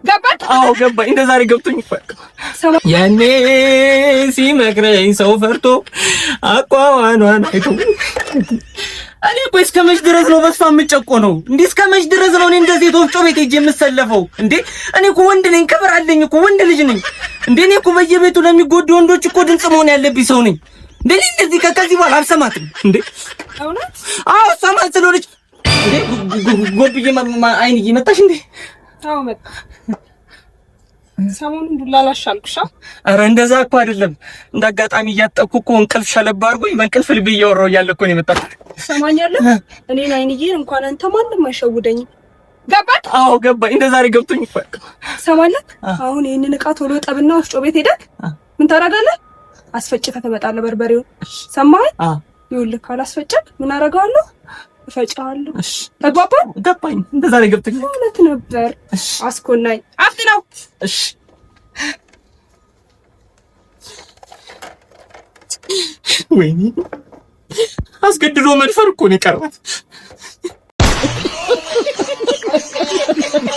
ገባክ? አዎ ገባኝ። እንደ ዛሬ ገብቶኝ እኮ ያኔ ሲመክረኝ ሰው ፈርቶ አቋዋኗን አይቶ። እኔ እኮ እስከ መች ድረስ ነው በሷ የምጨቆነው? እንዴ እስከ መች ድረስ ነው እኔ እንደዚህ ወፍጮ ቤት ሄጄ የምሰለፈው? እንዴ እኔ እኮ ወንድ ነኝ፣ ክብር አለኝ እኮ፣ ወንድ ልጅ ነኝ። እንዴ እኔ እኮ በየቤቱ ለሚጎዱ ወንዶች እኮ ድምጽ መሆን ያለብኝ ሰው ነኝ። እንዴ እኔ እንደዚህ ከዚህ በኋላ አልሰማትም። እንዴ እውነት? አዎ፣ እሷ ማን ስለሆነች እንዴ ጎብዬ አይንዬ መጣሽ እንዴ? አዎ መጣ። ሰሞኑን ዱላ ላሽ አልኩሻ። ኧረ እንደዛ እኮ አይደለም። እንደ አጋጣሚ እያጠብኩ እኮ እንቅልፍ ሸለባ አድርጎኝ በእንቅልፍ ልቤ እያወራሁ እያለ እኮ ነው የመጣሁት። ትሰማኛለህ? እኔን አይንዬን እንኳን አንተ ማንም አይሸውደኝም። ገባክ? አዎ ገባኝ። እንደ ዛሬ ገብቶኝ እኮ። ትሰማለህ? አሁን ይህንን እቃ ቶሎ ጠብና ወፍጮ ቤት ሄደህ ምን ታደርጋለህ? አስፈጭተህ ትመጣለህ በርበሬውን። ሰማኸኝ? ይኸውልህ ካላስፈጨህ ምን አደርገዋለሁ? እፈጫዋለሁ። ተግባባን? ገባኝ። እንደ ዛሬ ገብቶኝ እውነት ነበር። አስኮናኝ። አፍጥነው። እሺ። ወይኔ አስገድዶ መድፈር እኮ ነው የቀራት።